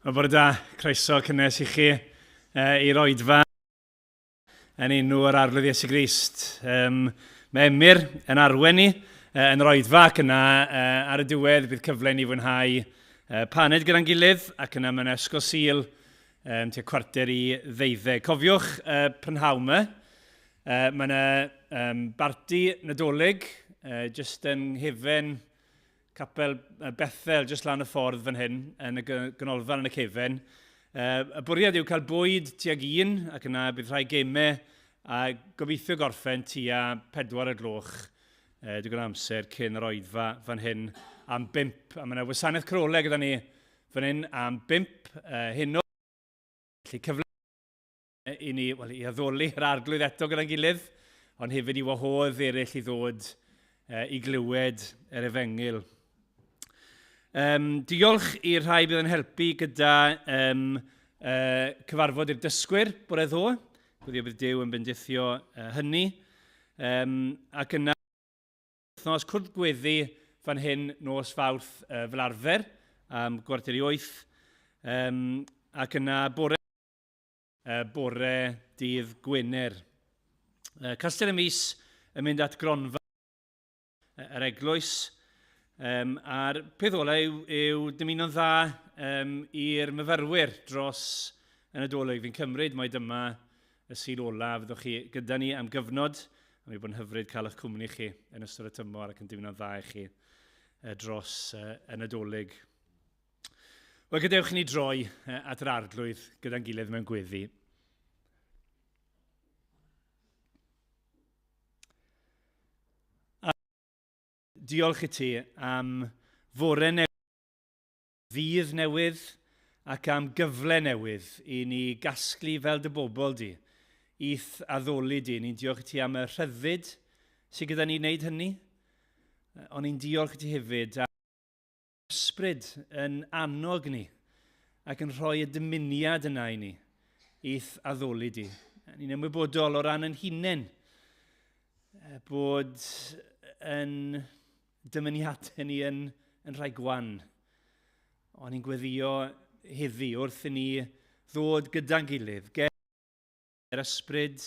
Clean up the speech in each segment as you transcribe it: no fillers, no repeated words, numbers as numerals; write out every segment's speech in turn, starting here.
Wel, bore da, croeso cynnes i chi i'r oedfa yn enw yr Arglwydd Iesu Grist. Mae Emyr yn arwen ni yn yr oedfa ac yna ar y diwedd bydd cyfle i ni fwynhau paned gyda'n gilydd ac yna mae'n ysgol Sul tua 11:45. Cofiwch prynhawn yma, mae yna barti Nadolig jyst yng nghefen Capel Bethel, jyst lan y ffordd fan hyn, yn y ganolfan yn y cefen. Y bwriad yw cael bwyd tuag 1, ac yna bydd rhai gemau a gobeithio gorffen tua 4 y gloch, digon o amser cyn yr oedfa fan hyn am 5. A mae yna wasanaeth carolau gyda ni fan hyn am 5 heno. Felly cyfle i ni, wel, i addoli yr Arglwydd eto gyda'n gilydd, ond hefyd i wahodd eraill i ddod i glywed yr efengyl. Diolch i'r rhai bydd yn helpu gyda cyfarfod i'r dysgwyr bore ddo. Gwyddio bydd Duw yn bendithio hynny. Ac yna wythnos cwrdd gweddi fan hyn nos Fawrth fel arfer am 7:45. Ac yna bore bore dydd Gwener. Castell y Mis yn mynd at gronfa yr eglwys. A'r peth ola yw dymuno'n dda i'r myfyrwyr dros y Nadolig. Fi'n cymryd mai dyma y Sul ola fyddwch chi gyda ni am gyfnod, a mi bod yn hyfryd cael eich cwmni chi yn ystod y tymor ac yn dymuno'n dda i chi dros y Nadolig. Wel, gadewch i ni droi at yr Arglwydd gyda'n gilydd mewn gweddi. A diolch i ti am fore newydd, ddydd newydd ac am gyfle newydd i ni gasglu fel dy bobl di, i'th addoli di. Ni'n diolch i ti am y rhyddid sydd gyda ni wneud hynny, ond ni'n diolch i ti hefyd am Ysbryd yn annog ni ac yn rhoi y dymuniad yna i ni i'th addoli di. Ni'n ymwybodol o ran yn hunain bod yn dymuniadau ni yn rhai gwan. Ond ni'n gweddio heddi wrth i ni ddod gyda'n gilydd, Yr ysbryd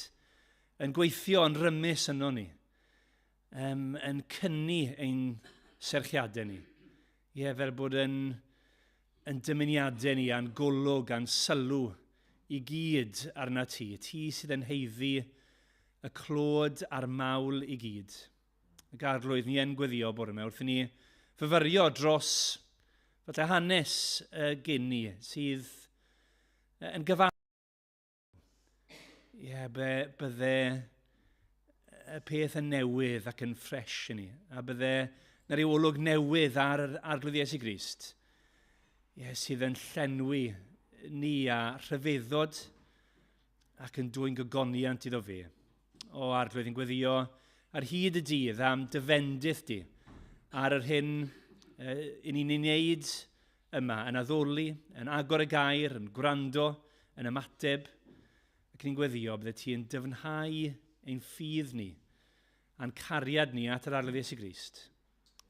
yn gweithio yn rymus yno ni, yn cynnu ein serchiadau ni. Ie, fel bod yn dymuniadau ni a'n golwg a'n sylw i gyd arna ti, ti sydd yn haeddu y clod a'r mawl i gyd. Y Arglwydd, ni yn gweddio bore yma wrth i ni fyfyrio dros falle hanes y geni sydd yn gyfan. Ie, be, bydde y peth yn newydd ac yn ffres i ni. A bydde na ryw olwg newydd ar yr Arglwydd Iesu Grist. Ie, sydd yn llenwi ni a rhyfeddod ac yn dwyn gogoniant iddo fe. O Arglwydd, yn gweddio ar hyd y dydd am dy fendith di ar yr hyn i ni'n ei wneud yma, yn addoli, yn agor y gair, yn gwrando, yn ymateb, ac ni'n gweddio bydde ti yn dyfnhau ein ffydd ni a'n cariad ni at yr Arglwydd Iesu Grist.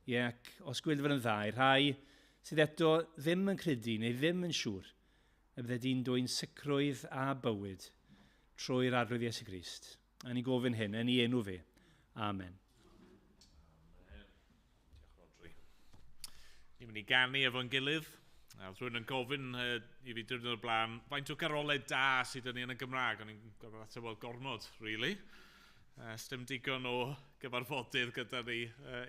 Ie, ac os gwyd fod yn dda i'r rhai sydd eto ddim yn credu neu ddim yn siŵr, y bydde di'n dwyn sicrwydd a bywyd trwy'r Arglwydd Iesu Grist. A ni'n gofyn hyn yn ei enw fe. Amen. Diolch, Rhodri. Ni'n mynd i ganu efo'n gilydd. A oedd rhywun yn gofyn i fi diwrnod o'r blaen, faint o garolau da sydd 'da ni yn y Gymraeg? O'n i'n gorfod ateb, wel, gormod, really. Sdim digon o gyfarfodydd gyda ni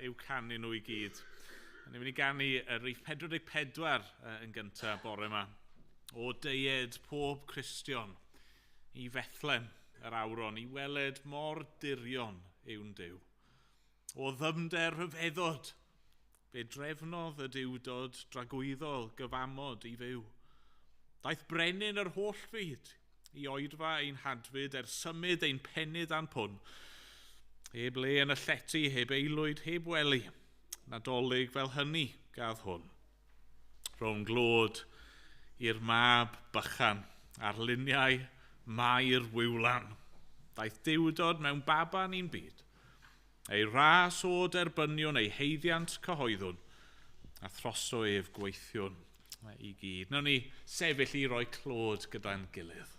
i'w canu nhw i gyd. A ni'n mynd i ganu y rhif 44 yn gyntaf bore yma. O deued pob Cristion i Fethlem yr awron, i weled mor dirion yw'n Duw. O ddyfnder rhyfeddod, fe drefnodd y Duwdod dragwyddol gyfamod i fyw. Daeth brenin yr holl fyd i oedfa ein hadfyd er symud ein penyd a'n pwn. Heb le yn y llety, heb aelwyd, heb wely, Nadolig fel hynny gadd hwn. Rhown glod i'r mab bychan ar luniau Mair Wiwlan. Daeth Duwdod mewn baban i'n byd. Ei ras o derbyniwn, ei haeddiant cyhoeddwn, a throso ef gweithiwn. i gyd. Nawn ni sefyll i roi clod gyda'n gilydd.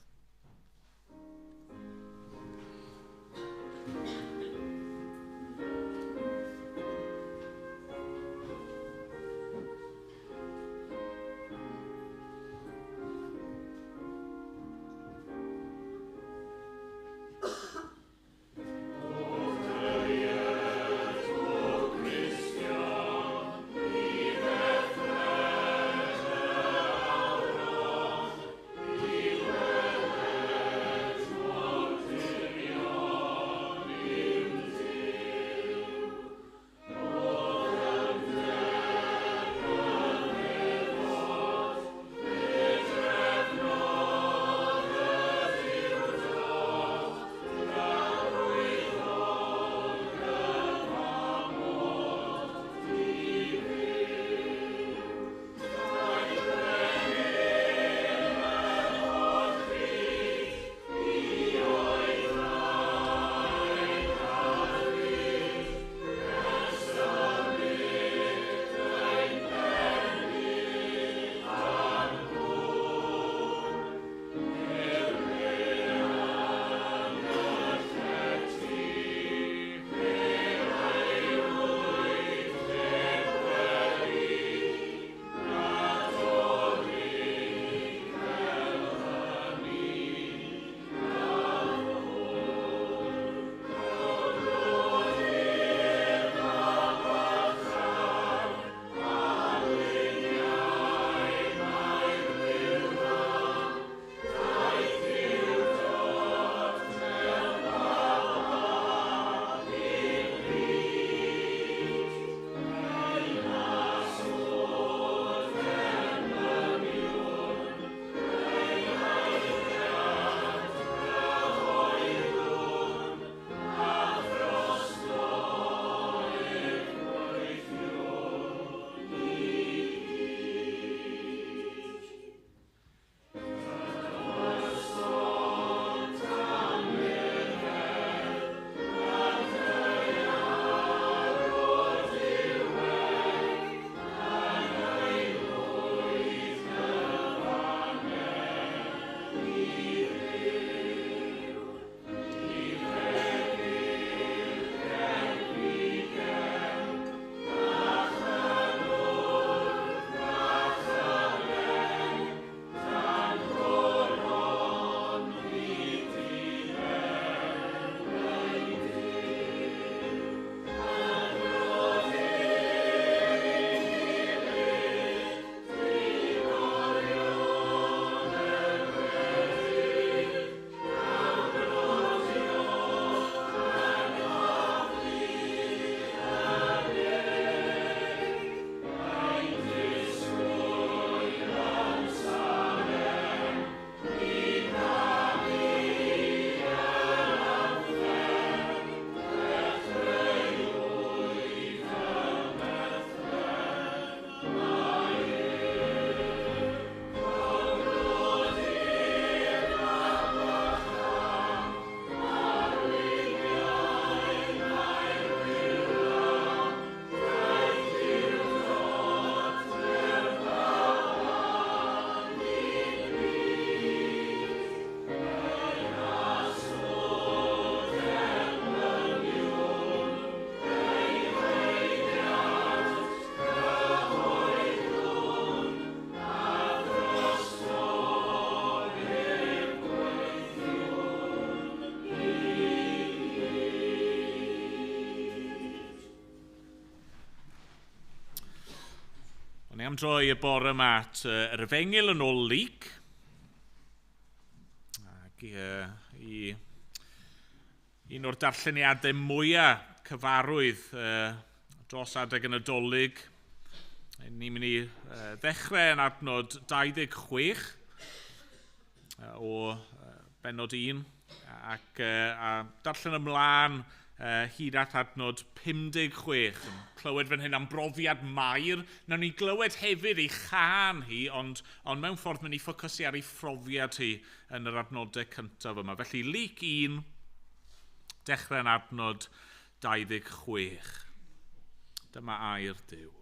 Ni am droi y bore yma at yr Efengyl yn ôl Luc. Ac i un o'r darlleniadau mwyaf cyfarwydd dros adeg y Nadolig. Ni'n mynd i ddechrau yn adnod 26 o bennod 1 ac a darllen ymlaen hyd at adnod 56. Clywed fan hyn am brofiad Mair. Nawn ni glywed hefyd ei chân hi, ond mewn ffordd mynd i ffocysu ar ei phrofiad hi yn yr adnodau cyntaf yma. Felly, Luc 1, dechrau yn adnod 26. Dyma air Duw.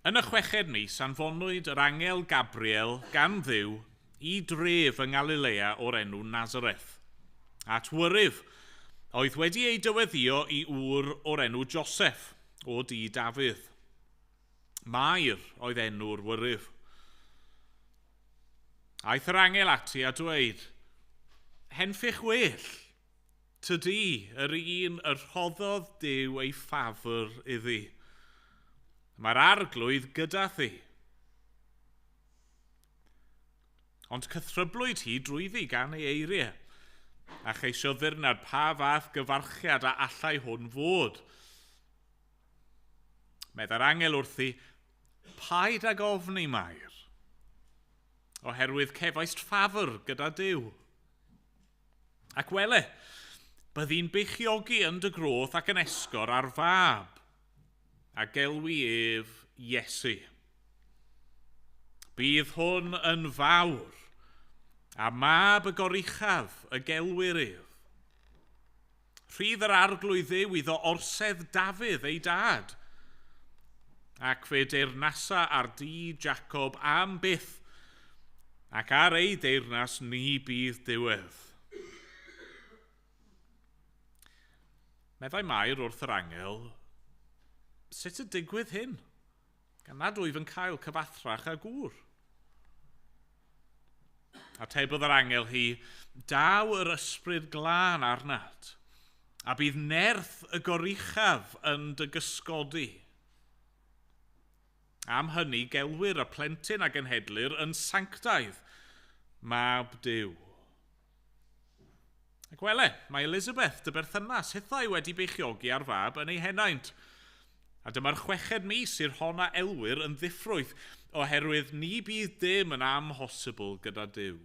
Yn y chweched mis, anfonwyd yr angel Gabriel gan Dduw i dref yng Ngalilea o'r enw Nazareth, at wyryf oedd wedi ei dyweddio i ŵr o'r enw Joseph o dŷ Dafydd. Mair oedd enw'r wyryf. Aeth yr angel ati a dweud, Henffych well, tydi yr un y rhoddodd Duw ei ffafr iddi. Mae'r arglwydd gyda thi. Ond cythryblwyd hi drwyddi gan ei eiriau, a cheisiodd ddirnad pa fath gyfarchiad a allai hwn fod. Meddai'r angel wrthi, paid ag ofni, Mair, oherwydd cefaist ffafr gyda Duw. Ac wele, byddi'n beichiogi yn dy groth ac yn esgor ar fab, a gelwi ef Iesu. Bydd hwn yn fawr, a mab y goruchaf y gelwir ef. Rhydd yr arglwydd Dduw iddo orsedd Dafydd ei dad, ac fe deyrnasa ar dŷ Jacob am byth, ac ar ei deyrnas ni bydd diwedd. Meddai Mair wrth yr angel, sut y digwydd hyn, gan nad wyf yn cael cyfathrach â gŵr? Atebodd yr angel hi, daw yr ysbryd glân arnat, a bydd nerth y goruchaf yn dy gysgodi. Am hynny gelwir y plentyn a genhedlir yn sanctaidd, mab Duw. Ac wele, mae Elizabeth, dy berthynas, hithau wedi beichiogi ar fab yn ei henaint. A dyma'r chweched mis i'r hon a elwir yn ddiffrwyth, oherwydd ni bydd dim yn amhosibl gyda Duw.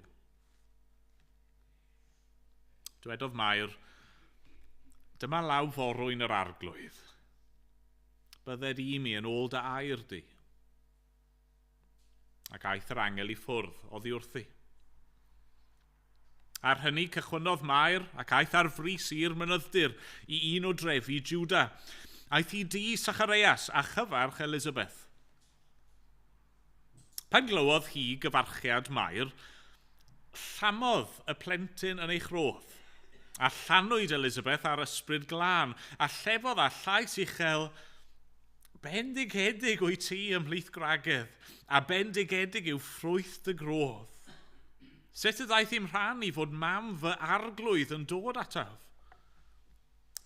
Dywedodd Mair, dyma law forwyn yr arglwydd. Bydded i mi yn ôl dy air di. Ac aeth yr angel i ffwrdd oddi wrthi. Ar hynny cychwynnodd Mair ac aeth ar frys i'r mynydd-dir i un o drefi Juda. Aeth i dŷ Sachareias a chyfarch Elisabeth. Pan glywodd hi gyfarchiad Mair, llamodd y plentyn yn ei chroth. A llanwyd Elisabeth ar ysbryd glân, a llefodd â llais uchel, Bendigedig wyt ti ymhlith gwragedd, a bendigedig yw ffrwyth dy groth. Sut y daeth i'm rhan i fod mam fy arglwydd yn dod ataf?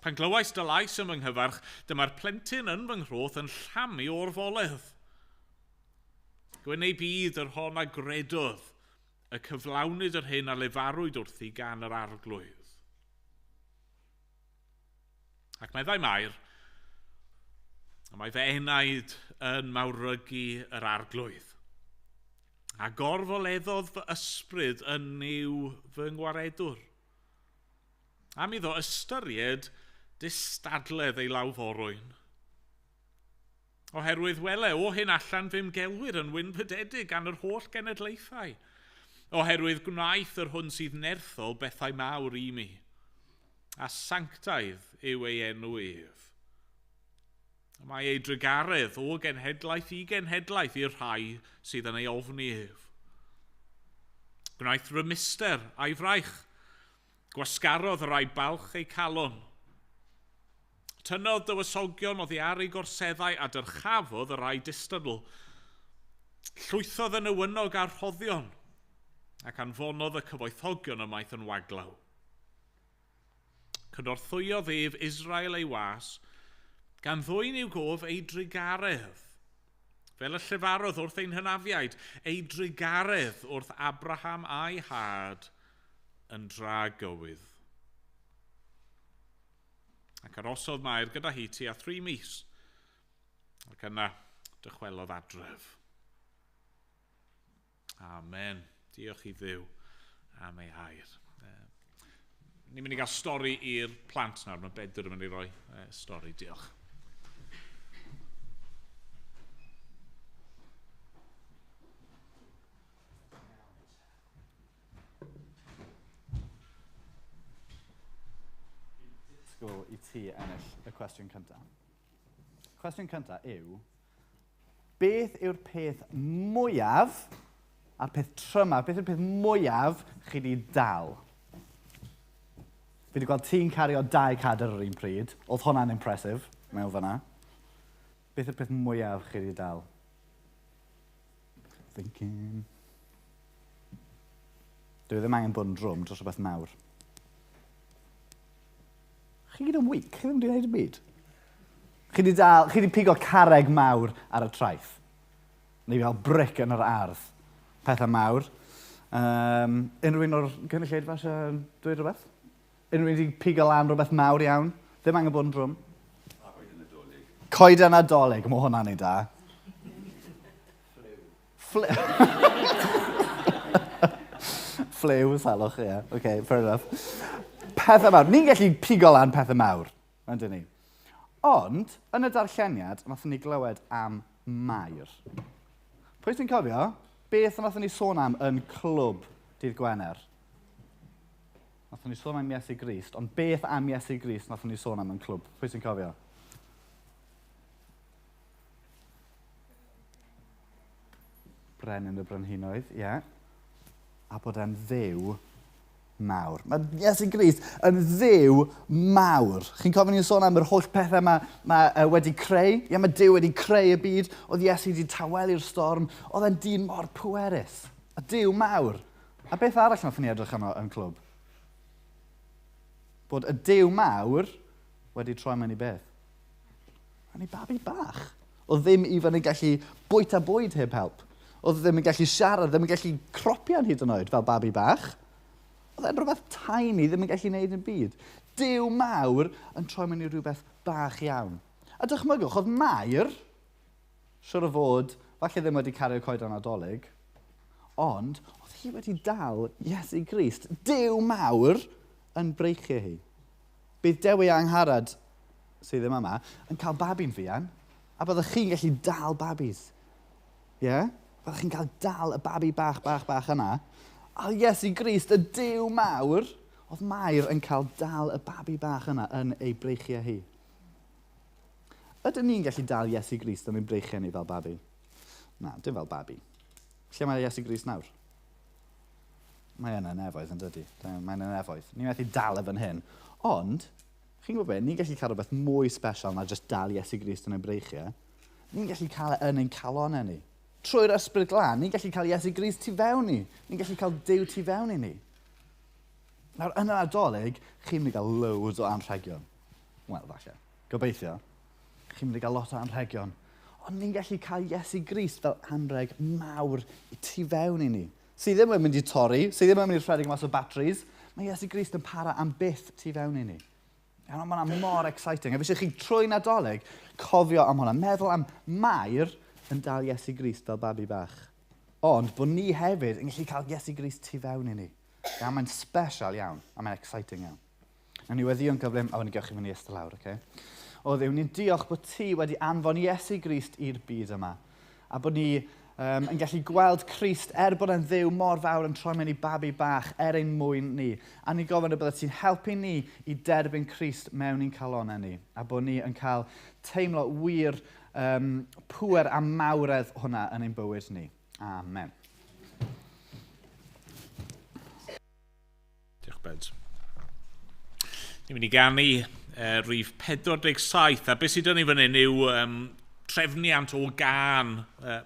Pan glywais dy lais yn fy nghyfarch, dyma'r plentyn yn fy nghroth yn llamu o'r foledd. Gwyn ei byd yr hon a gredodd y cyflawnid yr hyn a lefarwyd wrthi gan yr arglwydd. Ac meddai Mair, mae fy enaid yn mawrygu yr arglwydd. A gorfoleddodd fy ysbryd yn Nuw fy ngwaredwr. Am iddo ystyried distadledd ei lawforwyn. Oherwydd wele, o hyn allan fe'm gelwir yn wynfydedig gan yr holl genedlaethau. Oherwydd gwnaeth yr hwn sydd nerthol bethau mawr i mi, a sanctaidd yw ei enw ef. Mae ei drugaredd o genhedlaeth i genhedlaeth i'r rhai sydd yn ei ofni ef. Gwnaeth rymuster a'i fraich, gwasgarodd y rhai balch eu calon. Tynnodd dywysogion oddi ar eu gorseddau a dyrchafodd y rhai distadl. Llwythodd y newynog a'r rhoddion, ac anfonodd y cyfoethogion ymaith yn waglaw. Cynorthwyodd ef Israel ei was, gan ddwyn i'w gof ei drugaredd. Fel y llefarodd wrth ein hynafiaid, ei drugaredd wrth Abraham a'i had yn dragywydd. Ac arosodd Mair gyda hi tua 3 mis, ac yna dychwelodd adref. Amen. Diolch i Dduw am ei air. Ni'n mynd i gael stori i'r plant nawr. Mae Bedr yn mynd i roi stori. Diolch. Disgwyl i ti ennill y cwestiwn cyntaf. Cwestiwn cyntaf yw, Beth yw'r peth mwyaf a'r peth trymaf, beth yw'r peth mwyaf chi wedi dal? Fi wedi gweld ti'n cario dau cadr ar yr un pryd. Oedd hwnna'n impressive, mewn fyna. Beth yw'r peth mwyaf chi wedi dal? Thinking. Dwi ddim angen bod yn drwm dros rhywbeth mawr. Chi gyd yn weak, chi ddim wedi gwneud y byd. Chi wedi dal, chi wedi pigo carreg mawr ar y traeth. Neu fel bric yn yr ardd. Pethau mawr. Um, unrhyw un o'r gynulleidfa eisiau dweud rhywbeth? Unrhyw un wedi pigo lan rhywbeth mawr iawn? Ddim angen bod yn drwm. Coeden Nadolig. Coeden Nadolig, mae hwnna'n ei da. Ffliw. Ffliw, salwch, ie. Yeah. OK, fair enough. Pethau mawr. Ni'n gallu pigo lan pethau mawr, yn dyn ni. Ond, yn y darlleniad, nathon ni glywed am Mair. Pwy sy'n cofio? Beth nathon ni sôn am yn clwb dydd Gwener? Nathon ni sôn am Iesu Grist, ond beth am Iesu Grist nathon ni sôn am yn clwb? Pwy sy'n cofio? Brenin y Brenhinoedd, ie. Yeah. A bod e'n ddew mawr. Mae Iesu Grist yn ddew mawr. Chi'n cofio ni'n sôn am yr holl pethau mae, mae wedi creu? Ie, mae Duw wedi creu y byd. Oedd Iesu wedi tawelu'r storm. Oedd e'n dyn mor pwerus. A Duw mawr. A beth arall nath ni edrych arno yn clwb? Bod y Duw mawr wedi troi mewn i beth? O'n i babi bach. Oedd ddim even yn gallu bwyta bwyd heb help. Oedd ddim yn gallu siarad, ddim yn gallu cropian hyd yn oed fel babi bach. Oedd e'n rhywbeth tiny, ddim yn gallu gwneud yn byd. Duw mawr yn troi mewn i rhywbeth bach iawn. A dychmygwch, oedd Mair, siwr o fod, falle ddim wedi cario coed Nadolig, ond oedd hi wedi dal Iesu Grist, Duw mawr, yn breichiau hi. Bydd Dewi a Angharad, sydd ddim yma, yn cael babi'n fuan, a byddwch chi'n gallu dal babis. Ie? Yeah? Byddwch chi'n cael dal y babi bach, bach, bach yna. A Iesu Grist, y Duw mawr, oedd Mair yn cael dal y babi bach yna yn ei breichiau hi. Ydyn ni'n gallu dal Iesu Grist yn ei breichiau ni fel babi? Na, dim fel babi. Lle mae Iesu Grist nawr? Mae yna nefoedd yn dydy. Mae'n y nefoedd. Ni'n methu dal e fan hyn. Ond, chi'n gwybod beth, ni'n gallu cael rhywbeth mwy special na just dal Iesu Grist yn ein breichiau. Ni'n gallu cael e yn ein calonau ni. Trwy'r ysbryd glân, ni'n gallu cael Iesu Grist tu fewn ni. Ni'n gallu cael Duw tu fewn i ni. Nawr, yn yr Nadolig, chi'n mynd i gael loads o anrhegion. Wel, falle. Gobeithio. Chi'n mynd i gael lot o anrhegion. Ond ni'n gallu cael Iesu Grist fel anrheg mawr i tu fewn i ni. Sydd ddim yn mynd i torri, sydd ddim yn mynd i rhedeg mas o batteries. Mae Iesu Grist yn para am byth tu fewn i ni. A mae hwnna mor exciting. A fi eisiau chi trwy Nadolig cofio am hwnna. Meddwl am Mair yn dal Iesu Grist fel babi bach. Ond bod ni hefyd yn gallu cael Iesu Grist tu fewn i ni. A mae'n special iawn, a mae'n exciting iawn. Nawn ni weddïo'n gyflym, a wedyn gewch chi fynd i eistedd lawr, oce? Okay? O Dduw, ni'n diolch bod ti wedi anfon Iesu Grist i'r byd yma. A bod ni yn gallu gweld Crist, er bod e'n Dduw mor fawr yn troi mewn i babi bach, er ein mwyn ni. A ni'n gofyn y byddet ti'n helpu ni i derbyn Crist mewn i'n calonau ni. A bod ni yn cael teimlo wir pŵer a mawredd hwnna yn ein bywyd ni. Amen. Diolch, Beds. Ni'n mynd i ganu rhif 47, a beth sydd dyn ni fan hyn yw trefniant o gân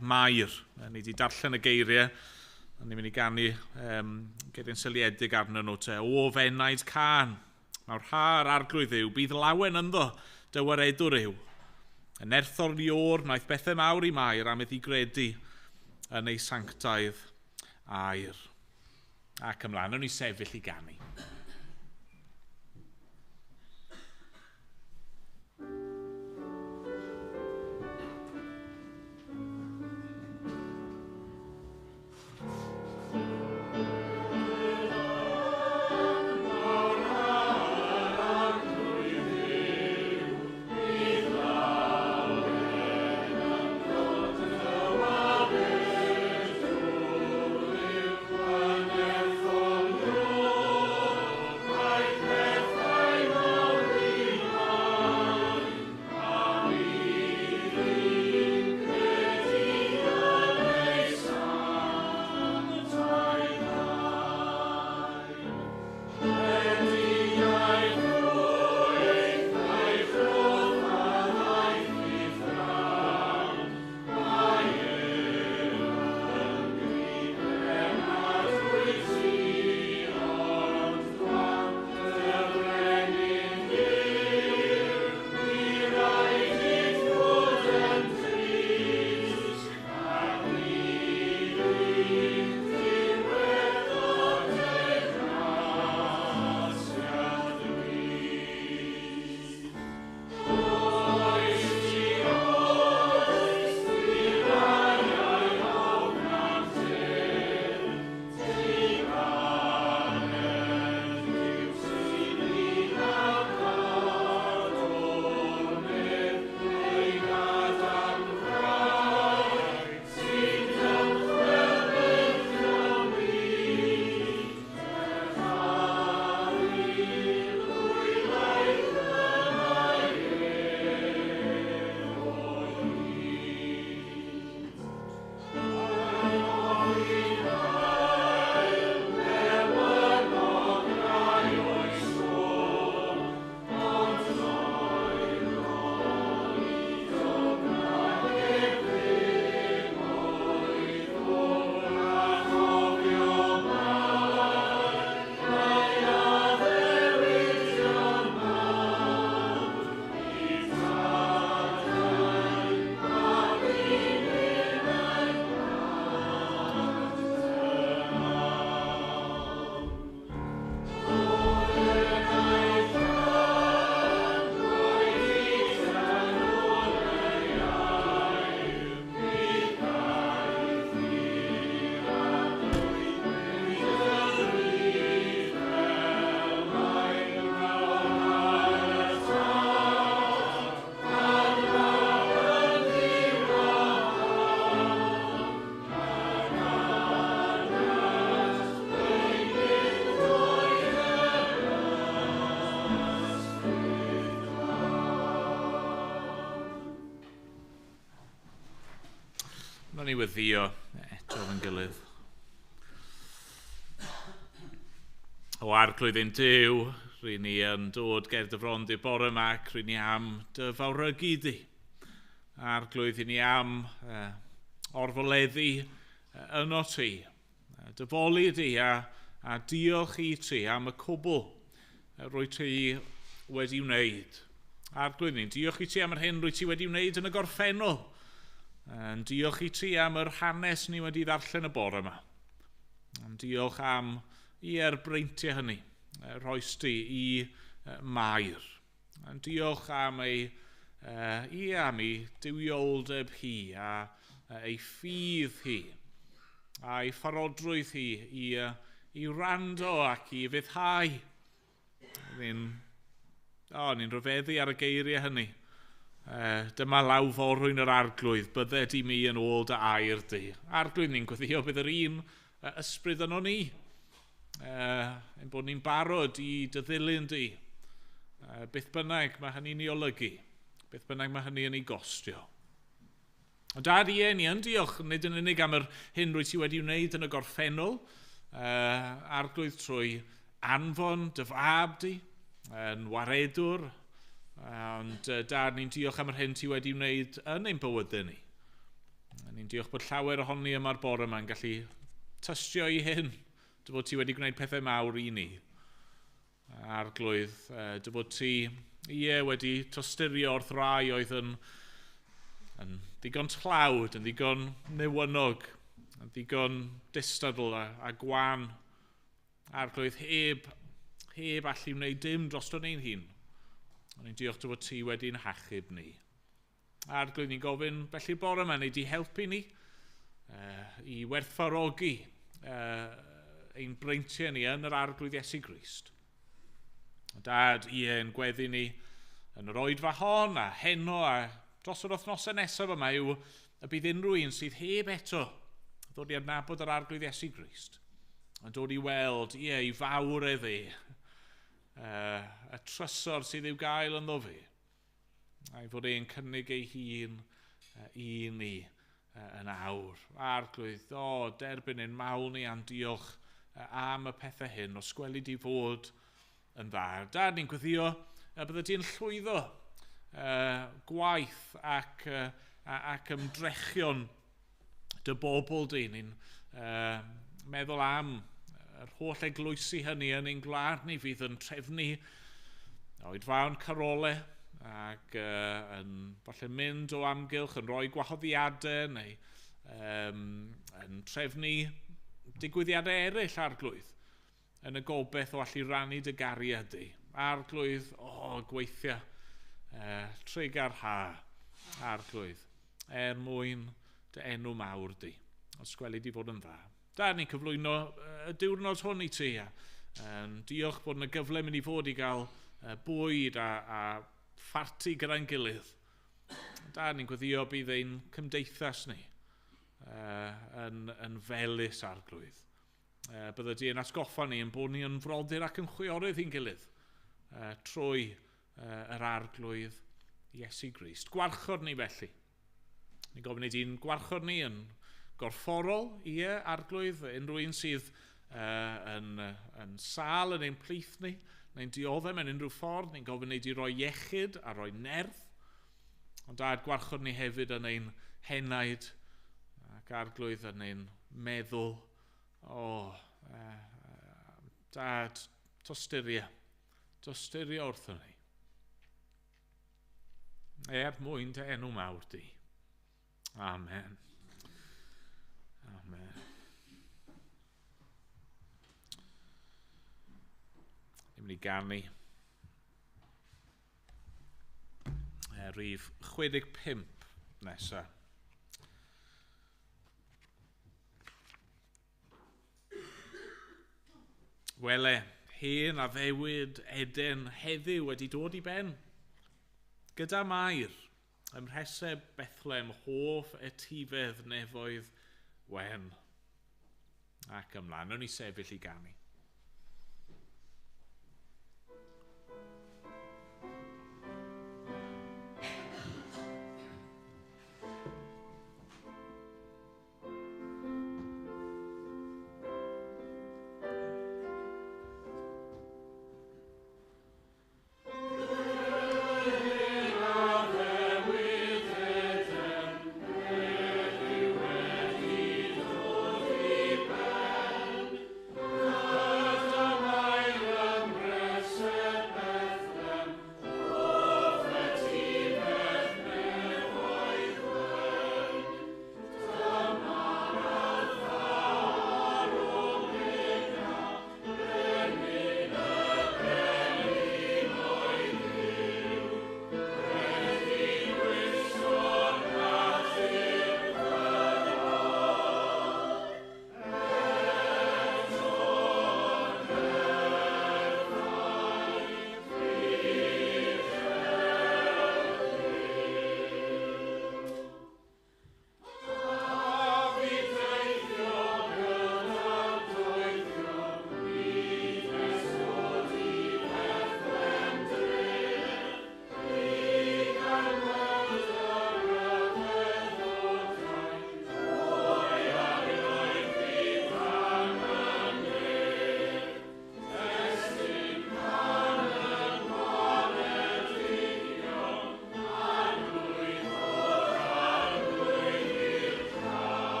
Mair. Ni wedi darllen y geiriau, a ni'n mynd i ganu geiriau'n seliedig arnyn nhw te. O fenaid cân, mawr ha'r arglwydd yw, bydd lawen ynddo, dywaredwr yw. Yn nerthol ior, wnaeth bethau mawr i Mair am iddi gredu yn ei sanctaidd air. Ac ymlaen, o'n i sefyll i ganu. Nawn ni weddio eto yn gilydd. O Arglwydd ein Duw, ry'n ni yn dod ger dy fron di bore yma ac ry'n ni am dy fawrygu di. Arglwydd, i ni am orfoleddu yno ti. Dy foli di a diolch i ti am y cwbl rwy ti wedi wneud. Arglwydd, ni'n diolch i ti am yr hyn rwy ti wedi wneud yn y gorffennol. Yn diolch i ti am yr hanes ni wedi ddarllen y bore yma. Yn diolch am i'r breintiau hynny rhoes ti i Mair. Yn diolch am ei, am ei duwioldeb hi a ei ffydd hi a'i pharodrwydd hi i wrando ac i fyddhau. Ni'n rhyfeddu ar y geiriau hynny. Dyma law forwyn yr Arglwydd, bydded i mi yn ôl dy air di. Arglwydd, ni'n gweddio bydd yr un ysbryd yno ni. Ein bod ni'n barod i dy ddilyn di. Beth bynnag mae hynny'n ei olygu. Beth bynnag mae hynny yn ei gostio. Ond Dad, ie, ni yn diolch, nid yn unig am yr hyn rwy ti wedi wneud yn y gorffennol, Arglwydd trwy anfon dy fab di, yn waredwr, ond Dad, ni'n diolch am yr hyn ti wedi wneud yn ein bywydau ni. Ni'n diolch bod llawer ohoni yma'r bore yma'n gallu tystio i hyn, dy fod ti wedi gwneud pethau mawr i ni. Arglwydd, dy fod ti, ie, wedi tosturio wrth rai oedd yn ddigon tlawd, yn ddigon newynog, yn ddigon distadl a gwan. Arglwydd, heb allu wneud dim drosto ein hun. Ond ni'n diolch dy fod ti wedi'n hachub ni. Arglwydd, ni'n gofyn felly bore yma, neu di helpu ni i werthfawrogi ein breintiau ni yn yr Arglwydd Iesu Grist. Dad, ie, yn gweddi ni yn yr oedfa hon a heno a dros yr wythnosau nesaf yma yw y bydd unrhyw un sydd heb eto ddod i adnabod yr Arglwydd Iesu Grist yn dod i weld, ie, i fawr eddi, y trysor sydd i'w gael ynddo fi, a'i fod e'n cynnig ei hun i ni yn awr. Arglwydd, derbyn ein mawl ni a'n diolch am y pethau hyn, os gweli di fod yn dda. Dad, ni'n gweddio bydde di'n llwyddo gwaith ac ymdrechion dy bobl di. Ni'n meddwl am yr holl eglwysi hynny yn ein gwlad ni fydd yn trefnu oedfaon carole ac yn falle mynd o amgylch, yn rhoi gwahoddiadau neu yn trefnu digwyddiadau eraill, Arglwydd, yn y gobaith o allu rannu dy gariad di. Arglwydd, gweithia, trugarha, Arglwydd, er mwyn dy enw mawr di, os gweli di fod yn dda. Da, ni'n cyflwyno y diwrnod hwn i ti. Diolch bod yna gyfle mynd i fod i gael bwyd a pharti gyda'n gilydd. Da, ni'n gweddio bydd ein cymdeithas ni yn felys, Arglwydd. Bydde di yn atgoffa ni yn bod ni yn frodyr ac yn chwiorydd i'n gilydd trwy yr Arglwydd Iesu Grist. Gwarchod ni felly. Ni'n gofyn i di'n gwarchod ni yn gorfforol, ie, Arglwydd, unrhyw un sydd yn sâl yn ein plith ni, neu'n dioddef mewn unrhyw ffordd, ni'n gofyn i di roi iechyd a roi nerth. Ond Dad, gwarchod ni hefyd yn ein henaid ac Arglwydd yn ein meddwl. Dad, tosturia wrthon ni. Er mwyn dy enw mawr di. Amen. Amen. Ni'n mynd i ganu rhif 65 nesaf. Wele, hen addewid Eden heddiw wedi dod i ben. Gyda Mair, ym mhreseb Bethlehem, hoff etifedd nefoedd wen. Ac ymlaen, nawn ni sefyll i ganu.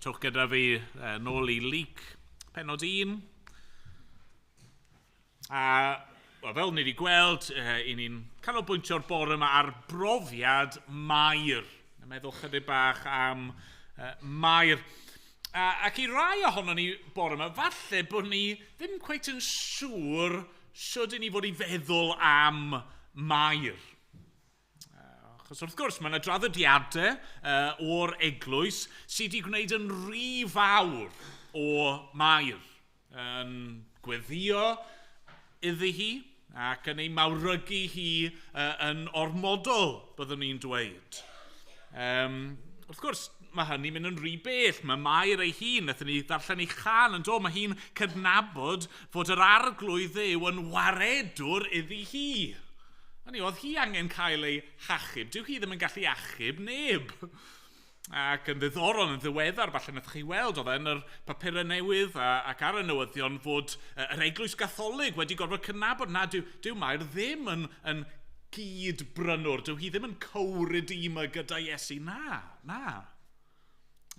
Trowch gyda fi nôl i Luc, pennod 1. A well, fel ni wedi gweld, i ni'n canolbwyntio'r bore yma ar brofiad Mair. A meddwl chydig bach am Mair. Ac i rai ohono ni bore yma, falle bod ni ddim cweit yn siŵr sut i ni fod i feddwl am Mair. Achos wrth gwrs, mae yna draddodiadau o'r eglwys sydd wedi gwneud yn rhy fawr o Mair. Yn gweddio iddi hi ac yn ei mawrygu hi yn ormodol, byddwn ni'n dweud. Wrth gwrs, mae hynny'n mynd yn rhy bell. Mae Mair ei hun, wnaethon ni ddarllen ei chân yn do, mae hi'n cydnabod fod yr Arglwydd Dduw yn waredwr iddi hi. Hynny, oedd hi angen cael ei hachub. Dyw hi ddim yn gallu achub neb. Ac yn ddiddorol, yn ddiweddar, falle wnaethoch chi weld, oedd e yn yr papurau newydd ac ar y newyddion fod yr Eglwys Gatholig wedi gorfod cydnabod na, dyw Mair ddim yn gyd-brynwr, dyw hi ddim yn co-redeemer gyda Iesu. Na, na.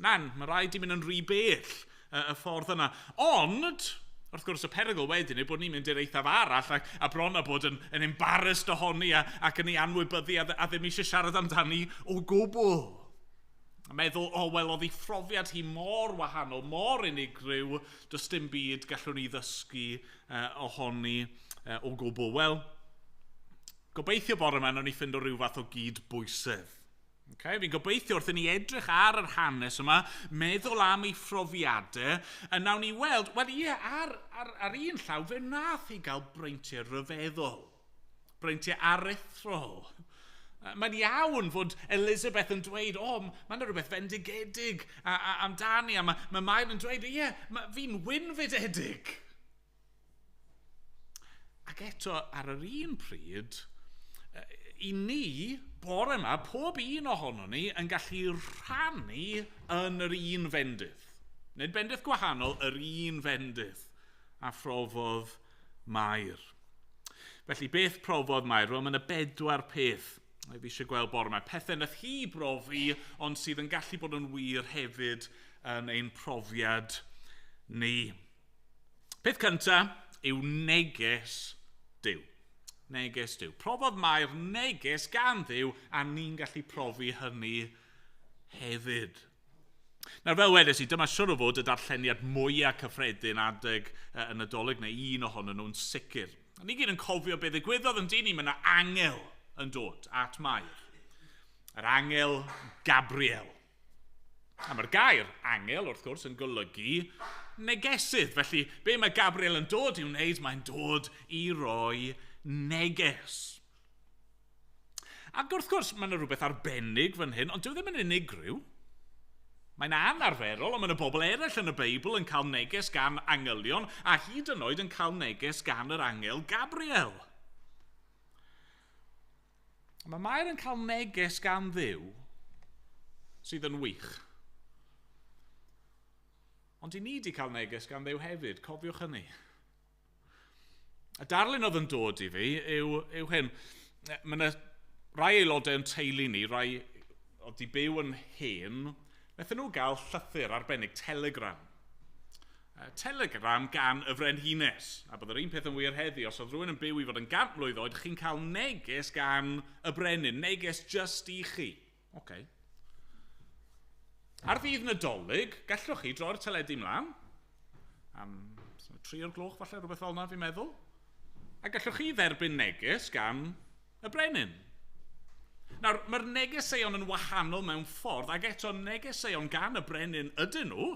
Na, mae rhaid i mynd yn rhy bell y ffordd yna. Ond, wrth gwrs, y perygl wedyn yw bod ni'n mynd i'r eithaf arall a bron a bod yn embarrassed ohoni ac yn ei anwybyddu a ddim eisiau siarad amdani o gwbl. A meddwl, o, wel, oedd ei phrofiad hi mor wahanol, mor unigryw, does dim byd gallwn ni ddysgu ohoni o gwbl. Wel, gobeithio bore yma, nawn ni ffindo rhyw fath o gyd-bwysedd. Okay, fi'n gobeithio wrth i ni edrych ar yr hanes yma, meddwl am ei phrofiadau, a nawn ni weld, wel ie, ar un llaw, fe wnaeth hi gael breintiau rhyfeddol, breintiau aruthrol. Mae'n iawn fod Elizabeth yn dweud, o, mae yna rhywbeth fendigedig amdani, a mae Mair yn dweud, ie, fi'n wynfydedig. Ac eto, ar yr un pryd, i ni, bore yma, pob un ohonon ni yn gallu rhannu yn yr un fendith. Nid bendith gwahanol, yr un fendith a phrofodd Mair. Felly, beth profodd Mair? Wel, mae yna 4 peth fi eisiau gweld bore yma. Pethau nath hi brofi, ond sydd yn gallu bod yn wir hefyd yn ein profiad ni. Peth cyntaf yw neges Duw. Neges Duw. Profodd Mair neges gan Dduw, a ni'n gallu profi hynny hefyd. Nawr, fel wedes i, dyma siwr o fod y darlleniad mwyaf cyffredin adeg y Nadolig, neu un ohonyn nhw'n sicr. A ni gyd yn cofio beth ddigwyddodd yn dyn ni, mae yna angel yn dod at Mair. Yr angel Gabriel. A mae'r gair angel, wrth gwrs, yn golygu negesydd. Felly, be mae Gabriel yn dod i'w wneud? Mae'n dod i roi neges. Ac wrth gwrs, mae yna rhywbeth arbennig fan hyn, ond dyw e ddim yn unigryw. Mae'n anarferol, ond mae yna bobl eraill yn y Beibl yn cael neges gan angylion, a hyd yn oed yn cael neges gan yr angel Gabriel. Mae Mair yn cael neges gan Dduw sydd yn wych. Ond i ni wedi cael neges gan Dduw hefyd, cofiwch hynny. Y darlun oedd yn dod i fi yw hyn. Mae yna rai aelodau yn teulu ni, rai oedd wedi byw yn hen, wnaethon nhw gael llythyr arbennig, telegram. Telegram gan y frenhines. A bydd yr un peth yn wir heddi, os oedd rhywun yn byw i fod yn 100 mlwydd oed, chi'n cael neges gan y brenin, neges just i chi. Okay. Ar ddydd Nadolig, gallwch chi droi'r teledu mlaen, am 3 o'r gloch falle, rhywbeth fel yna fi'n meddwl, a gallwch chi dderbyn neges gan y brenin. Nawr, mae'r negeseuon yn wahanol mewn ffordd, ac eto negeseuon gan y brenin ydyn nhw.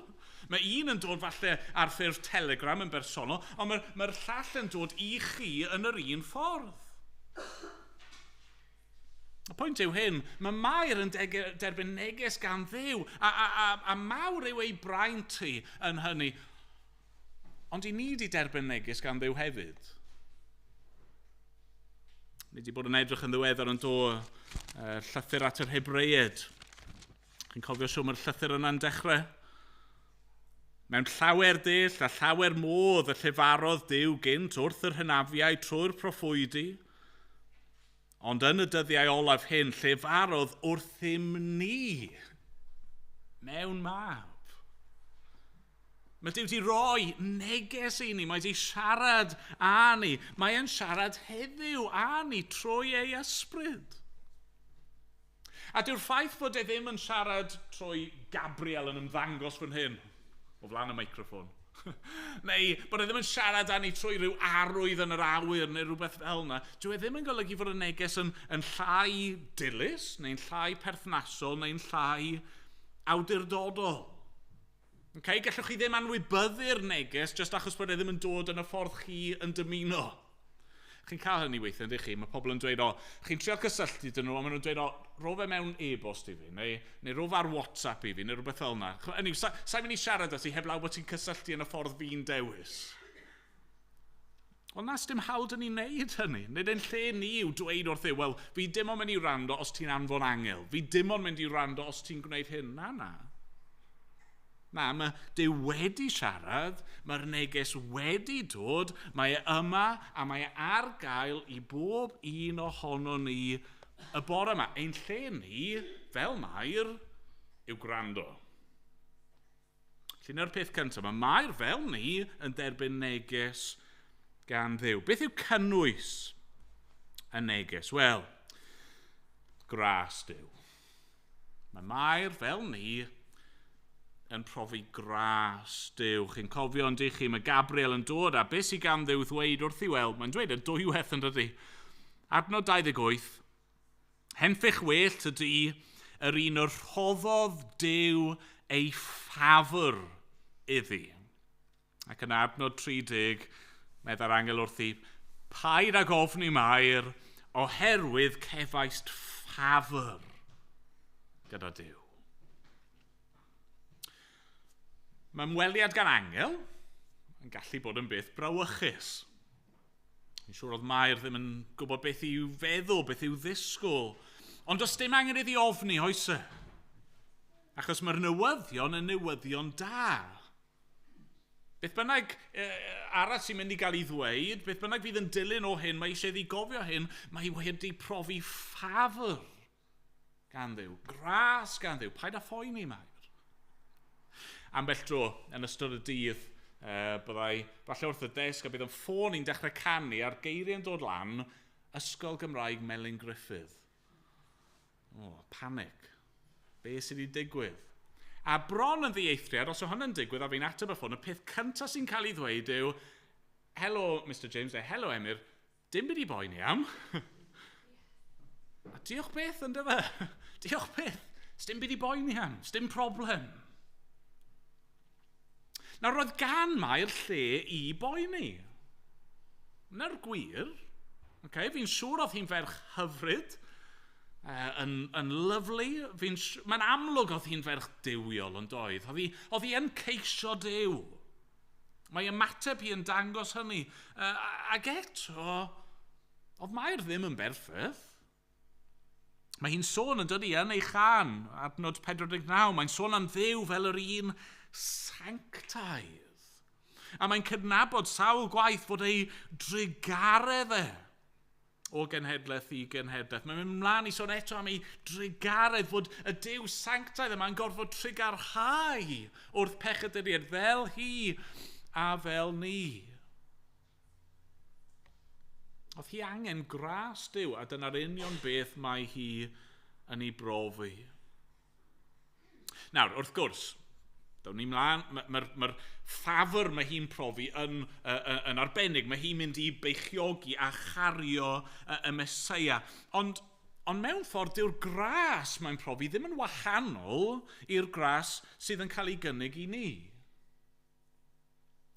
Mae un yn dod falle ar ffurf telegram yn bersonol, ond mae'r llall yn dod i chi yn yr un ffordd. Y pwynt yw hyn, mae Mair yn derbyn neges gan Dduw, a mawr yw ei braint hi yn hynny. Ond i ni wedi derbyn neges gan Dduw hefyd. Ni wedi bod yn edrych yn ddiweddar yn do llythyr at yr Hebreaid. Chi'n cofio siw mae'r llythyr yna'n dechrau? Mewn llawer dull a llawer modd y llefarodd Duw gynt wrth yr hynafiau trwy'r proffwydi, ond yn y dyddiau olaf hyn llefarodd wrthym ni mewn mab. Mae Duw wedi rhoi neges i ni, mae wedi siarad â ni. Mae e'n siarad heddiw â ni trwy ei ysbryd. A dyw'r ffaith fod e ddim yn siarad trwy Gabriel yn ymddangos fan hyn, o flaen y meicroffon, neu bod e ddim yn siarad â ni trwy rhyw arwydd yn yr awyr neu rhywbeth fel yna, dyw e ddim yn golygu fod y neges yn llai dilys, neu'n llai perthnasol, neu'n llai awdurdodol. Okay? Gallwch chi ddim anwybyddu'r neges jyst achos bod e ddim yn dod yn y ffordd chi yn dymuno. Chi'n cael hynny weithiau, yndych chi? Mae pobl yn dweud, o, chi'n trio cysylltu dyn nhw, a maen nhw'n dweud, o, ro fe mewn e-bost i fi, neu ro fe ar WhatsApp i fi, neu rhywbeth fel yna. Hynny, sa'n mynd i siarad â ti heblaw bod ti'n cysylltu yn y ffordd fi'n dewis. Wel na, dim hawl dyn ni wneud hynny. Nid ein lle ni yw dweud wrth e, wel, fi dim ond mynd i wrando os ti'n anfon angel. Fi dim ond mynd i wrando os ti'n gwneud hyn. Na, na. Na, mae Duw wedi siarad, mae'r neges wedi dod, mae e yma a mae e ar gael i bob un ohono ni y bore yma. Ein lle ni, fel Mair, yw gwrando. Felly, dyna'r peth cyntaf. Mae Mair fel ni yn derbyn neges gan Dduw. Beth yw cynnwys y neges? Wel, gras Duw. Mae Mair fel ni yn profi gras Duw. Chi'n cofio yn dych chi, mae Gabriel yn dod a beth sydd gan Dduw ddweud wrthi? Wel, mae'n dweud y dwywaith yn dydy. Adnod 28, henffych wellt ydy yr un yr rhoddodd Duw ei ffafr iddi. Ac yn adnod 30, medda'r angel wrthi, paid ag ofni Mair, oherwydd cefaist ffafr gyda Duw. Mae ymweliad gan angel yn gallu bod yn beth brawychus. Fi'n siŵr oedd Mair ddim yn gwybod beth i'w feddwl, beth i'w ddisgwyl. Ond does dim angen iddi ofni, oes e? Achos mae'r newyddion yn newyddion da. Beth bynnag arall sy'n mynd i gael ei ddweud, beth bynnag fydd yn dilyn o hyn, mae eisiau iddi gofio hyn, mae hi wedi profi ffafr gan Dduw, gras gan Dduw, paid â phoeni, Mair. Ambell dro yn ystod y dydd, byddai falle wrth y desg a bydd yn ffôn i'n dechrau canu a'r geiriau'n dod lan, Ysgol Gymraeg Melin Griffith. O, panic. Be sydd wedi digwydd? A bron yn ddieithriad, os yw hynny'n digwydd a fi'n ateb y ffôn, y peth cyntaf sy'n cael ei ddweud yw, helo Mr James, neu helo Emyr, dim byd i boeni am. A diolch beth, ynddo fe? Diolch beth. Sdim byd i boeni am, sdim problem. Nawr, roedd gan Mair lle i boeni. Na'r gwir. Okay, fi'n siŵr oedd hi'n ferch hyfryd, yn lyfli. Mae'n amlwg oedd hi'n ferch duwiol yn doedd. Oedd hi yn ceisio Duw. Mae ymateb hi yn dangos hynny. Ac eto, oedd Mair ddim yn berffaith. Mae hi'n sôn yn dydi yn ei chan, adnod 49, mae'n sôn am Dduw fel yr un sanctaidd. A mae'n cydnabod sawl gwaith fod ei drugaredd e o genhedlaeth i genhedlaeth. Mae'n mynd mlaen i sôn eto am ei drugaredd, fod y Duw sanctaidd yma'n gorfod trugarhau wrth pechaduriaid fel hi a fel ni. Oedd hi angen gras Duw, a dyna'r union beth mae hi yn ei brofi. Nawr, wrth gwrs, down ni mlaen, mae'r ffafr mae hi'n profi yn arbennig. Mae hi'n mynd i beichiogi a chario y Meseia. Ond mewn ffordd, dyw'r gras mae'n profi ddim yn wahanol i'r gras sydd yn cael ei gynnig i ni.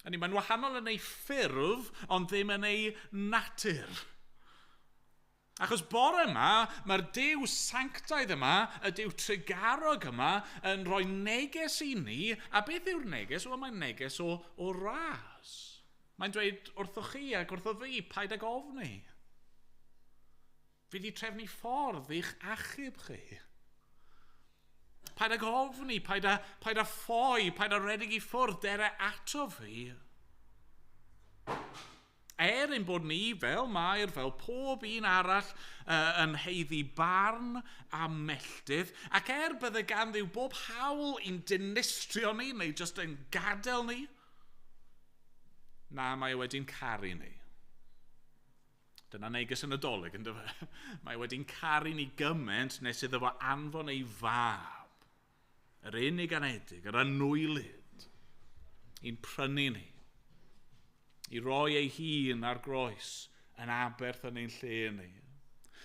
Hynny, mae'n wahanol yn ei ffurf, ond ddim yn ei natur. Achos bore yma, mae'r Duw sanctaidd yma, y Duw trugarog yma, yn rhoi neges i ni. A beth yw'r neges? Wel, mae'n neges o ras. Mae'n dweud wrthoch chi ac wrtho fi, paid ag ofni. Fi wedi trefnu ffordd i'ch achub chi. Paid ag ofni, paid â ffoi, paid â rhedeg i ffwrdd, dere ato fi. er ein bod ni, fel Mair, fel pob un arall, yn haeddu barn a melltith, ac er bydde gan Dduw bob hawl i'n dinistrio ni, neu jyst yn gadael ni, na, mae e wedi'n caru ni. Dyna neges y Nadolig, ynddo fe? Mae wedi'n caru ni gymaint nes iddo fo anfon ei fab, yr unig anedig, yr anwylyd, i'n prynu ni, i roi ei hun ar groes yn aberth yn ein lle ni.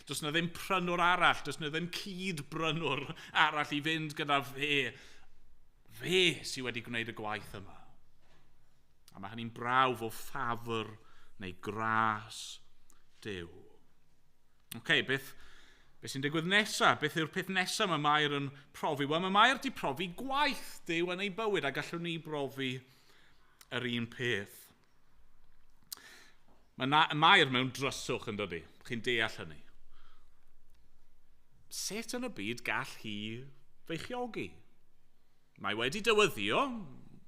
Does na ddim prynwr arall, does na ddim cyd-brynwr arall i fynd gyda fe. Fe sydd wedi gwneud y gwaith yma. A mae hynny'n brawf o ffafr neu gras Duw. Oce, okay, beth sy'n digwydd nesaf? Beth yw'r peth nesaf mae Mair yn profi? Wel, mae Mair wedi profi gwaith Duw yn ei bywyd a gallwn ni brofi yr un peth. Mae Mair mewn dryswch yn dydi. Chi'n deall hynny. Sut yn y byd gall hi feichiogi? Mae wedi dywyddio,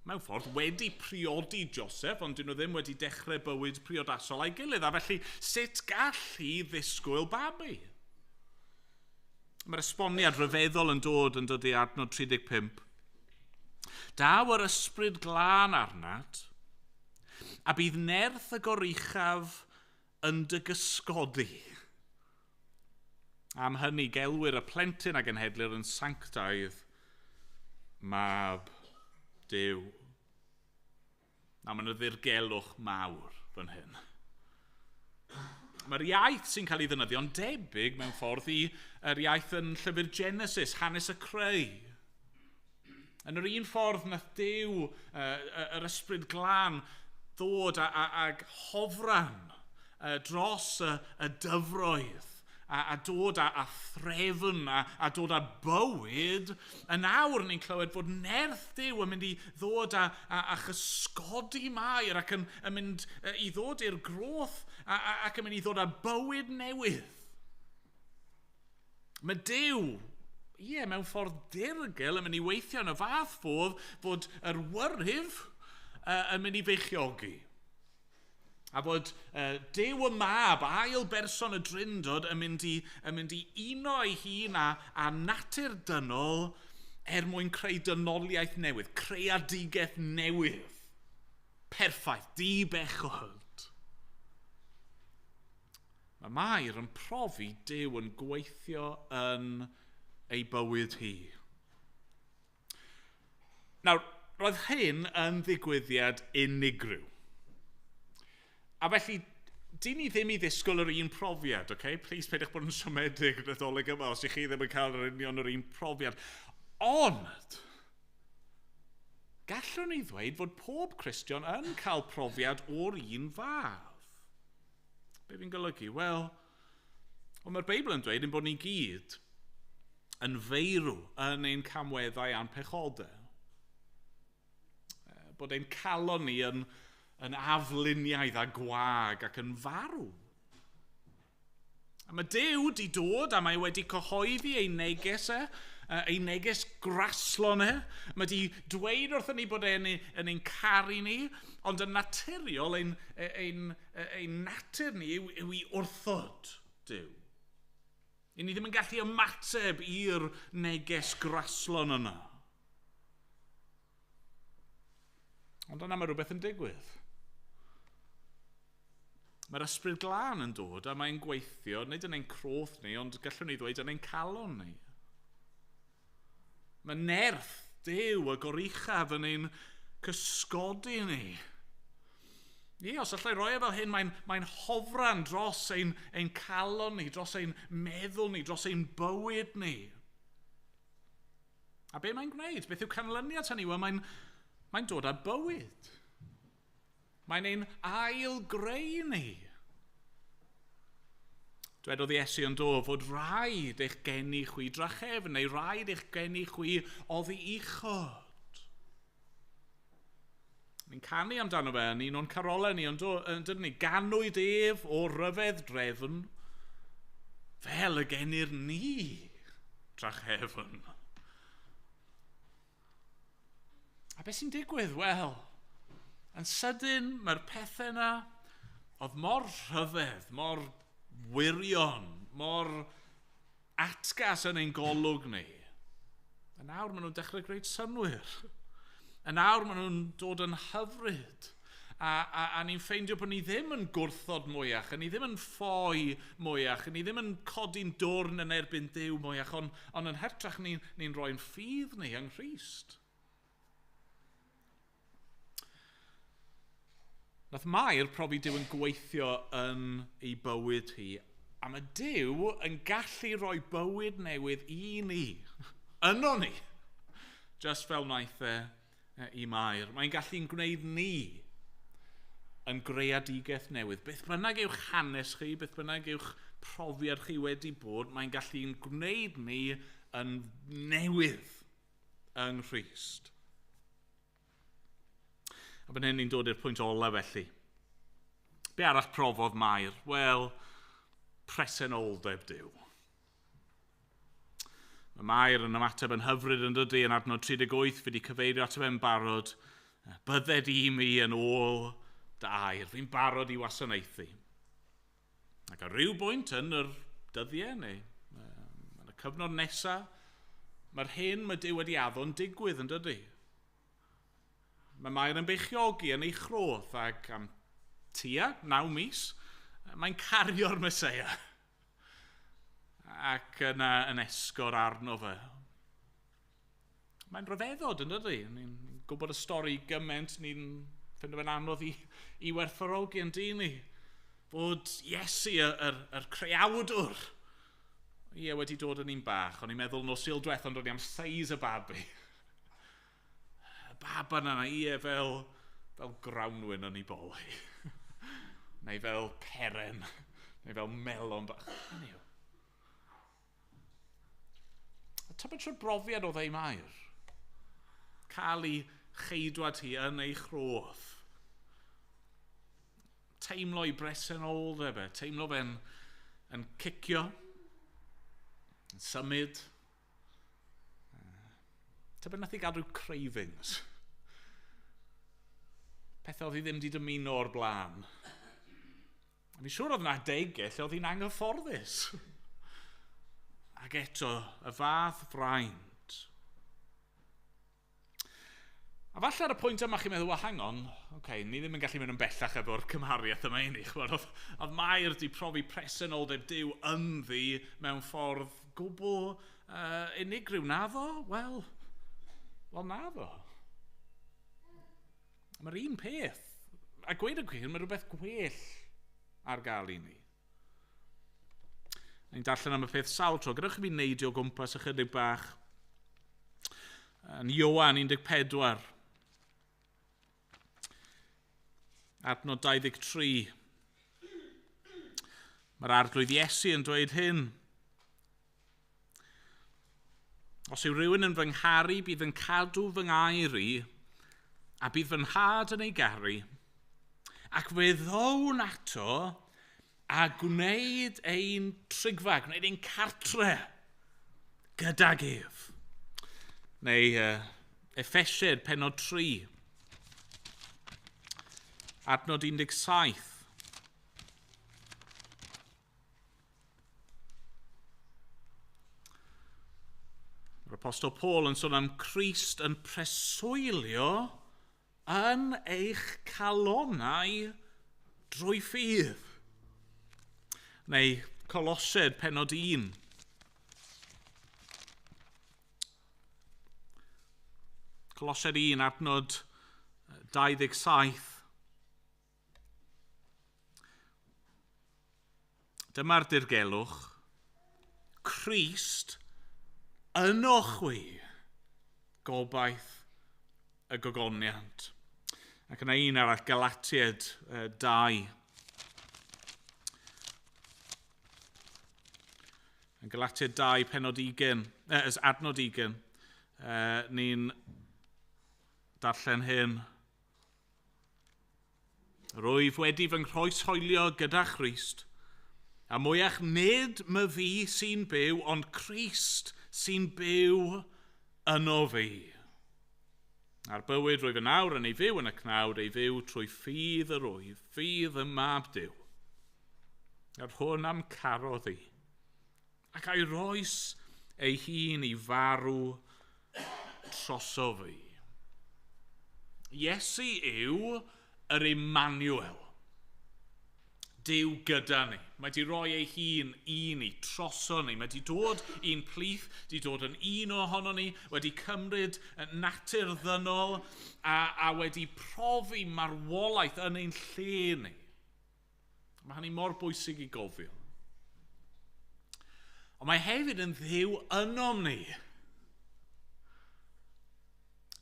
mewn ffordd, wedi priodi Joseph, ond dyn nhw ddim wedi dechrau bywyd priodasol a'i gilydd, a felly sut gall hi ddisgwyl babi? Mae'r esboniad rhyfeddol yn dod yn dod i adnod 35. Daw yr ysbryd glân arnat, a bydd nerth y goruchaf yn dy gysgodi. Am hynny gelwir y plentyn a genhedlir yn sanctaidd, mab Duw. Na, mae yna ddirgelwch mawr fan hyn. Mae'r iaith sy'n cael ei ddefnyddio'n debyg mewn ffordd i yr iaith yn llyfr Genesis, hanes y creu. Yn yr un ffordd nath Duw, yr ysbryd glân, ddod ag hofran dros y dyfroedd, a dod â threfn, a dod â bywyd, yn awr ni'n clywed fod nerth Duw yn mynd i ddod â chysgodi Mair ac yn mynd i ddod i'r groth ac yn mynd i ddod â bywyd newydd. Mae Duw, ie, mewn ffordd dirgel yn mynd i weithio yn y fath fodd fod yr wyrif yn mynd i feichiogi. A fod Duw y Mab, ail berson y Drindod, yn mynd i uno ei hun â natur dynol er mwyn creu dynoliaeth newydd, creadigaeth newydd. Perffaith, di-bechod. Mae Mair yn profi Duw yn gweithio yn ei bywyd hi. Nawr, roedd hyn yn ddigwyddiad unigryw. A felly, dyn ni ddim i ddisgwyl yr un profiad, okay? Please peidiwch bod yn siomedig Nadolig yma os ych chi ddim yn cael yr union yr un profiad. Ond, gallwn ni ddweud fod pob Cristion yn cael profiad o'r un fath. Be fi'n golygu? Wel, mae'r Beibl yn dweud ein bod ni gyd yn feirw yn ein camweddau a'n pechodau. Bod ein calon ni yn afluniaidd a gwag ac yn farw. A mae Duw wedi dod a mae wedi cyhoeddi ei neges e, ei neges graslon e. Mae wedi dweud wrthon ni bod e'n ein caru ni, ond yn naturiol ein natur ni yw i wrthod Duw. I ni ddim yn gallu ymateb i'r neges graslon yna. Ond yna mae rhywbeth yn digwydd. Mae'r ysbryd glân yn dod a mae'n gweithio, nid yn ein croth ni, ond gallwn ni ddweud yn ein calon ni. Mae nerth Duw y goruchaf yn ein cysgodi ni. Ie, os allai roi e fel hyn, mae'n hofran dros ein calon ni, dros ein meddwl ni, dros ein bywyd ni. A be mae'n gwneud? Beth yw canlyniad hynny? Wel, mae'n dod â bywyd. Mae'n ein ail-greu ni. Dwedodd Iesu yn do fod rhaid eich geni chwi drachefn, neu rhaid eich geni chwi oddi uchod. Ni'n canu amdano fe yn un o'n carolau ni, ond dydyn ni, ganwyd ef o ryfedd drefn, fel y genir ni drachefn. A beth sy'n digwydd? Wel, yn sydyn mae'r pethau yna Oedd mor rhyfedd, mor wirion, mor atgas yn ein golwg ni. A nawr maen nhw'n dechrau gwneud synnwyr. A nawr maen nhw'n dod yn hyfryd. A ni'n ffeindio bod ni ddim yn gwrthod mwyach, a ni ddim yn ffoi mwyach, a ni ddim yn codi'n dwrn yn erbyn Duw mwyach, ond yn hytrach ni'n ni rhoi'n ffydd ni yng Nghrist. Nath Mair profi Duw yn gweithio yn ei bywyd hi, a mae Duw yn gallu rhoi bywyd newydd i ni, yno ni, just fel wnaeth e i Mair. Mae'n gallu'n gwneud ni yn greadigaeth newydd. Beth bynnag yw'ch hanes chi, beth bynnag yw'ch profiad chi wedi bod, mae'n gallu'n gwneud ni yn newydd yng Nghrist. A fan hyn ni'n dod i'r pwynt ola felly. Be arall profodd Mair? Wel, presenoldeb Duw. Mae Mair yn ymateb yn hyfryd yn dydy yn adnod 38, fi wedi cyfeirio ato fe'n barod. Bydded i mi yn ôl dy air, fi'n barod i wasanaethu. Ac ar ryw bwynt yn yr dyddiau neu yn y cyfnod nesaf, mae'r hyn mae Duw wedi addo'n digwydd yn dydy. Mae Mair yn beichiogi yn ei chroth ac am tua 9 mis, mae'n cario'r Meseia ac yna yn esgor arno fe. Mae'n rhyfeddod yn dydy. Ni'n gwybod y stori gymaint, ni'n ffeindio fe'n anodd i werthfawrogi yn dyn ni. Bod Iesu, yr creawdwr, ie, wedi dod yn un bach. O'n i'n meddwl nos Sul diwethaf ond o'n i am seis y babi. Y baban yna, ie, fel grawnwin yn ei bol hi. Neu fel peren, neu fel melon bach. Hynny yw. A tybed trwy'r brofiad oedd ei Mair? Cael ei cheidwad hi yn ei chroth. Teimlo ei bresenoldeb e, teimlo fe'n yn cicio, yn symud. Tybed nath hi gael rhyw cravings? Pethau oedd hi ddim wedi dymuno o'r blaen. A fi'n siŵr oedd yna adegau lle oedd hi'n anghyfforddus. Ac eto, y fath fraint. A falle ar y pwynt yma chi'n meddwl, well, hang on, okay, ni ddim yn gallu mynd yn bellach efo'r cymhariaeth yma i ni. Ch'mod, oedd Mair wedi profi presenoldeb Duw ynddi mewn ffordd gwbl unigryw. Naddo? Wel, naddo. Mae'r un peth. A gweud y gwir, mae rhywbeth gwell ar gael i ni. Ni'n darllen am y peth sawl tro. Gadewch i fi neidio o gwmpas ychydig bach. Yn Ioan 14, adnod 23. Mae'r Arglwydd Iesu yn dweud hyn. Os yw rhywun yn fy ngharu, bydd yn cadw fy ngair i, a bydd fy nhad yn ei garu, ac fe ddown ato a gwneud ein trigfa, gwneud ein cartre gydag ef. Neu Effesiaid pennod 3, adnod 17. Mae'r Apostol Paul yn sôn am Crist yn preswylio yn eich calonnau drwy ffydd. Neu Colosiaid pennod 1. Colosiaid 1, adnod 27. Dyma'r dirgelwch. Crist yno chwi, gobaith y gogoniant. Ac yna un arall, Galatiaid 2. Yn Galatiaid 2, pennod 20, adnod 20, ni'n darllen hyn. Rwyf wedi fy nghroeshoelio gyda Christ, a mwyach nid my fi sy'n byw, ond Crist sy'n byw yno fi. A'r bywyd rwyf yn awr yn ei fyw yn y cnawd, ei fyw trwy ffydd yr wyf, ffydd y mab Duw. Yr hwn am carodd i, ac a'i roes ei hun i farw troso fi. Iesu yw yr Emmanuel. Duw gyda ni. Mae di roi ei hun i ni, troso ni. Mae di dod i'n plith, di dod yn un ohono ni, wedi cymryd natur ddynol a wedi profi marwolaeth yn ein lle ni. Mae hynny mor bwysig i gofio. Ond mae hefyd yn Dduw ynom ni.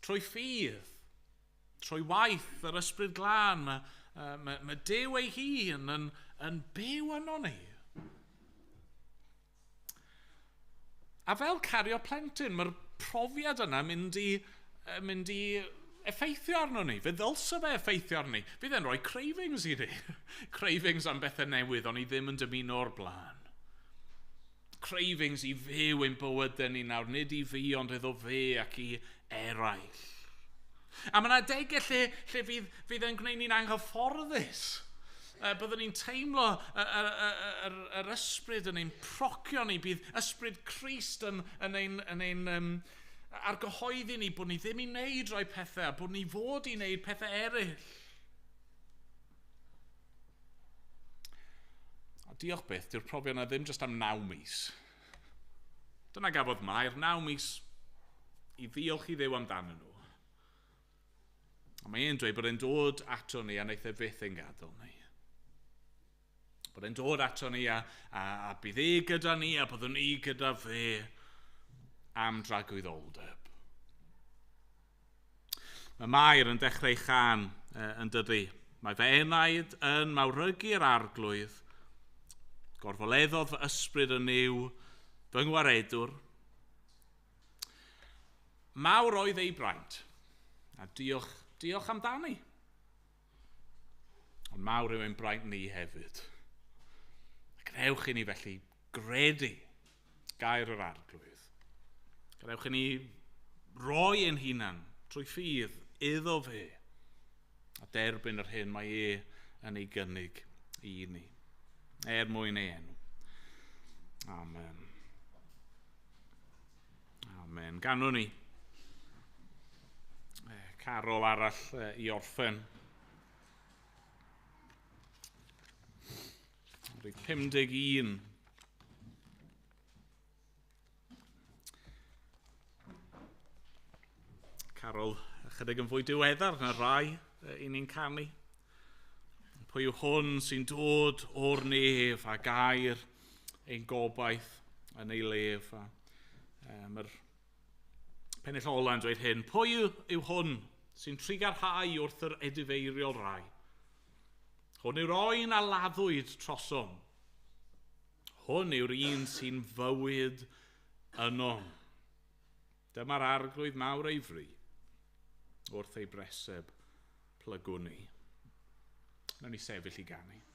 Trwy ffydd, trwy waith yr Ysbryd Glân, mae Duw ei hun yn byw yno ni. A fel cario plentyn, mae'r profiad yna mynd i effeithio arno ni. Fe ddylse fe effeithio arno ni. Fydd e'n rhoi cravings i ni. Cravings am bethau newydd, ond i ddim yn dymuno o'r blaen. Cravings i fyw ein bywydau ni nawr, nid i fi, ond iddo fe ac i eraill. A mae yna adegau lle fydd e'n gwneud ni'n anghyfforddus. Byddwn ni'n teimlo yr ysbryd yn ein procio ni. Bydd ysbryd Crist yn ein argyhoeddi ni bod ni ddim i wneud rhai pethau a bod ni fod i wneud pethau eraill. A diolch byth, dyw'r profiad yna ddim jyst am 9 mis. Dyna gafodd Mair 9 mis i ddiolch i Dduw amdanyn nhw. A mae e'n dweud bod e'n dod ato ni a wnaeth e fyth ein gadael ni. Bod e'n dod ato ni a bydd e gyda ni a byddwn ni gyda fe am dragwyddoldeb. Mae Mair yn dechrau ei chân yn dydi. Mae fy enaid yn mawrygu'r Arglwydd. Gorfoleddodd fy ysbryd yn Nuw, fy ngwaredwr. Mawr oedd ei braint. A diolch amdani. Ond mawr yw ein braint ni hefyd. A gwnewch i ni felly gredu gair yr Arglwydd. Gwnewch i ni roi ein hunan trwy ffydd iddo fe a derbyn yr hyn mae e yn ei gynnig i ni, er mwyn ei enw. Amen. Amen. Ganwn ni carol arall i orffen. Rhif 51. Carol ychydig yn fwy diweddar na rai i ni'n canu. Pwy yw hwn sy'n dod o'r nef a gair ein gobaith yn ei lef. Mae'r pennill ola yn dweud hyn. Pwy yw hwn sy'n trugarhau wrth yr edifeiriol rai? Hwn yw'r oen a laddwyd trosom. Hwn yw'r un sy'n fywyd ynom. Dyma'r Arglwydd mawr ei fri, wrth ei breseb plygwn ni. Nawn ni sefyll i ganu.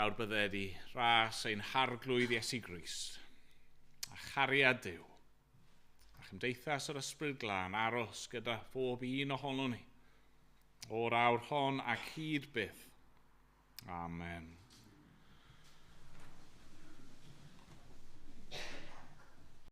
Nawr bydded i ras ein harglwydd Iesu Grist, a chariad Duw, a chymdeithas yr Ysbryd Glân aros gyda phob un ohonon ni, o'r awr hon ac hyd byth. Amen.